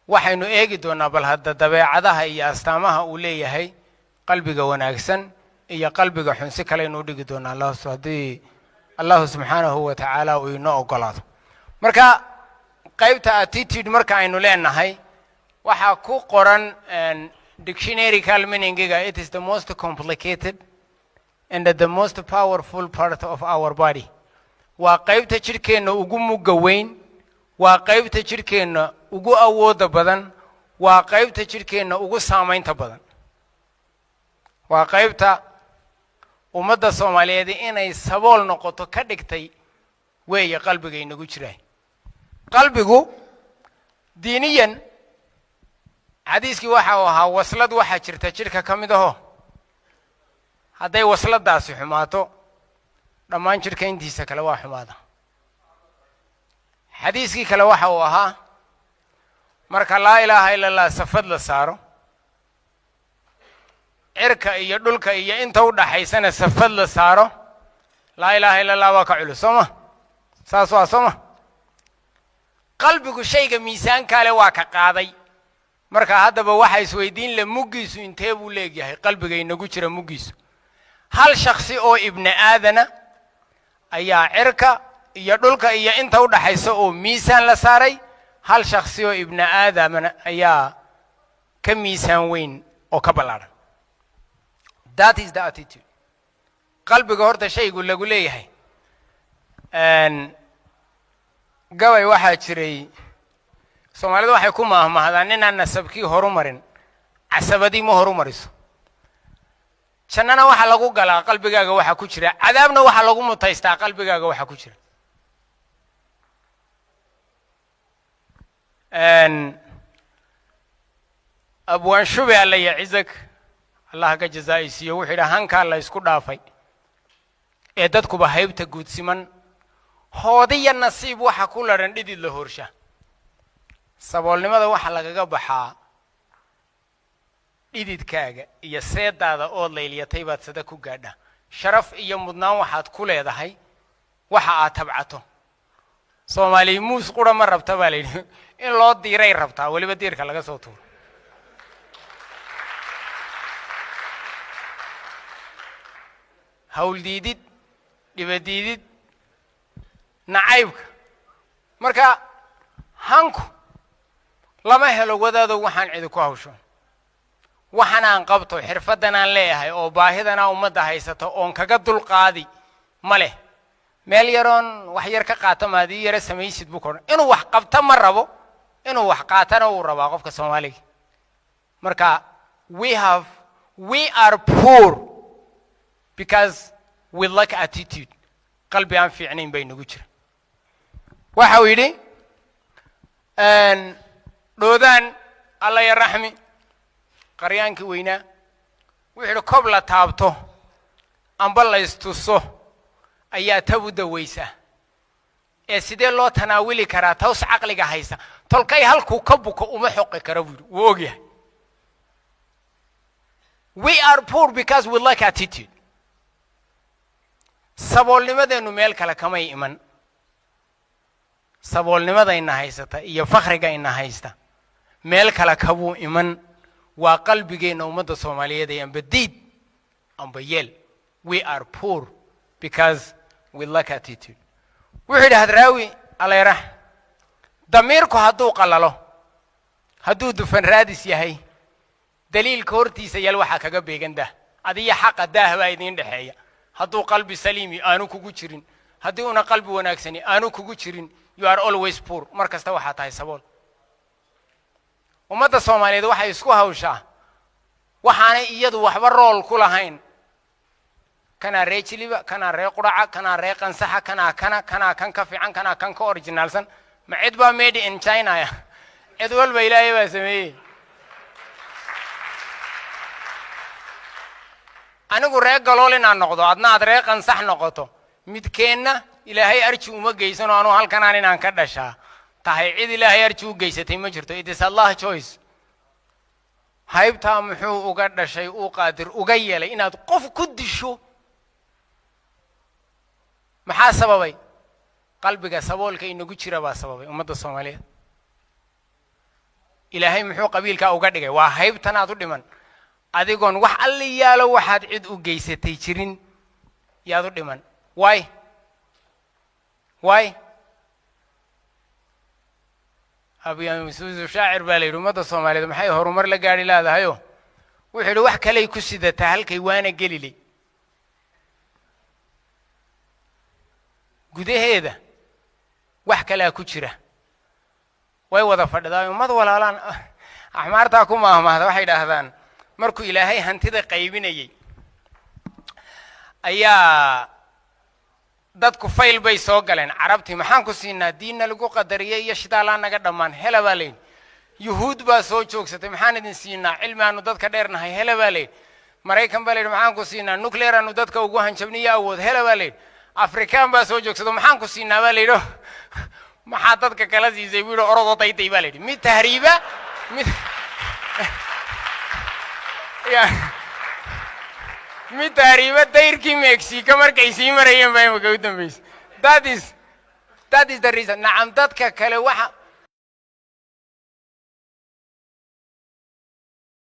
Waxaynu eegi doonaa bal hadda dabeecadaha iyo astaamaha uu leeyahay qalbiga wanaagsan iyo qalbiga xun. Si kaleynu u dhigi doonaa Allah haddii Allahu subxaanahu wa tacaala uu inoo ogolaado. Marka qaybta attitude marka aynu leenahay, waxaa ku qoran dictionarycal meaningiga: it is the most complicated and the most powerful part of our body. Waa qaybta jidhkeenna ugu mugga weyn, waa qaybta jidhkeenna ugu awooda badan, waa qaybta jidhkeenna ugu saamaynta badan, waa qaybta ummadda Soomaaliyeed inay sabool noqoto ka dhigtay weeye qalbiga inagu jiraa. Qalbigu diiniyan xadiiskii waxa uu ahaa: waslad waxaa jirta jidhka ka mid aho, hadday wasladaasi xumaato, dhammaan jidhka intiisa kale waa xumaada. Xadiiskii kale waxa uu ahaa: marka laa ilaaha ila Allah safad la saaro, cirka iyo dhulka iyo inta u dhaxaysana safad la saaro, laa ilaaha ila Allah waa ka culus. Soo ma saas waa? Soo ma? Qalbigu shayga miisaankaale waa ka qaaday. Marka haddaba waxa isweydiin le: muggiisu intee buu leegyahay qalbiga inagu jira muggiisu? Hal shaksi oo ibni aadana ayaa cirka iyo dhulka iyo inta u dhaxaysa oo miisaan la saaray, hal shaksi oo ibni aadamana ayaa ka miisaan weyn oo ka ballaadhan. That is the attitude. Qalbiga horta shaygu lagu leeyahay. Gabay waxaa jiray, Soomaalidu waxay ku maahmaahdaan: ninaan nasabkii horu marin, casabadii ma horu mariso. Jannana waxaa lagu galaa qalbigaaga waxaa ku jira, cadaabna waxaa lagu mutaystaa qalbigaaga waxaa ku jira. Abwaan Shube, Alla yacizak, Allah ka jazaa'isiiyo, wuxuu yidhi: hankaa la isku dhaafay ee dadkuba haybta guudsiman, hoodiya nasiib waxa ku ladhan dhidid la horsha. Saboolnimada waxa lagaga baxaa dhididkaaga iyo seedaada ood layliyatay baad sada ku gaadha. Sharaf iyo mudnaan waxaad ku leedahay waxa aad tabcato. Soomaaliya muus qura ma rabta baa la yidhi, in loo diiray rabtaa, weliba diirka laga soo tuuro. Hawldiidid, dhibadiidid, nacaybka. Marka hanku lama helo, wadaadow, waxaan cidi ku hawsho, waxanaan qabto, xirfaddanaan leeyahay oo baahidanaa ummadda haysato oon kaga dulqaadi ma leh. Meel yaroon wax yar ka qaata maad ii yaro samaysid buu ka odhan. Inuu wax qabto ma rabo, inuu wax qaatana uu rabaa qofka Soomaaliga. Marka we are poor because we lack attitude. Qalbi aan fiicnayn bay nagu jira. Waxa uu yidhi Dhoodaan, Alla ya raxmi, qaryaankii weynaa, wuxuu yidhi: kob la taabto amba la istuso ayaa tab u dawaysa, ee sidee loo tanaawili karaa taws caqliga haysa? Tolkay halkuu ka buko uma xoqi karo, buu yidhi, wuu ogyahay. We are poor because we lack attitude. Saboolnimadeennu meel kale kamay iman. Saboolnimadayna haysata iyo fakhrigayna haysta meel kale kabuu iman, waa qalbigeenna. Ummadda Soomaaliyeed ee amba diid amba yeel, we are poor because we lack attitude. Wuxuu yidhi Hadraawi, Alleyrax: damiirku hadduu qalalo, hadduu dufan raadis yahay, daliilka hortiisa yal waxaa kaga beegan daah. Adiyo xaqa daah baa idiin dhexeeya. Hadduu qalbi saliimi aanu kugu jirin, haddii una qalbi wanaagsani aanu kugu jirin, you are always poor. Mar kasta waxaa tahay sabool. Ummadda Soomaaliyeed waxay isku hawshaa waxaanay iyadu waxba rool ku lahayn. Kanaa ree Jiliba, kanaa ree Quraca, kanaa ree Qansaxa, kanaa kana, kanaa kan ka fiican, kanaa kan ka originaalsan. Ma cid baa made in China ya? Cid walba Ilaahay baa sameeyey. Anigu ree Galool inaan noqdo, adna aad ree Qansax noqoto, midkeenna Ilaahay arji uma geysano. Anuu halkanaan inaan ka dhashaa tahay, cid Ilaahay arji u geysatay ma jirto. It is Allah choice. Haybtaa muxuu uga dhashay, uu qaadir uga yeelay inaad qof ku disho? Maxaa sababay? Qalbiga saboolka inagu jira baa sababay. Ummadda Soomaaliyeed, Ilaahay muxuu qabiilkaa uga dhigay? Waa haybtanaad u dhiman adigoon wax alli yaalo waxaad cid u geysatay jirin yaad u dhiman. Waay waay, Abyamsuusu shaacir baa la yidhi, ummadda Soomaaliyeed maxay horumar la gaadhi leedahayo? Wuxuu yidhi, wax kaley ku sidataa halkay waana geliley gudaheeda, wax kalaa ku jira. Way wada fadhidaa ummad walaalaan. Axmaartaa ku maahmaahda, waxay idhaahdaan markuu Ilaahay hantida qaybinayey ayaa dadku fayl bay soo galeen. Carabtii, maxaan ku siinaa? Diinna lagu qadariyey iyo shidaalaa naga dhammaan, hela baa layidhi. Yuhuud baa soo joogsatay, maxaan idin siinaa? Cilmi aanu dadka dheernahay, hela baa layidhi. Maraykan baa layidhi, maxaan ku siinaa? Nuclear aanu dadka ugu hanjabniyo awood, hela baa layidhi. Afrikaan baa soo joogsado, maxaan ku siinaa baa layidhi. Maxaa dadka kala siisay buu yidhi, orodoo dayday baa layidhi. Mid tahriiba, mid ya mid tahriiba, dayrkii Mexico markay sii marayeen baa imaka u dambeysay. That is the reason. Nacam, dadka kale waxa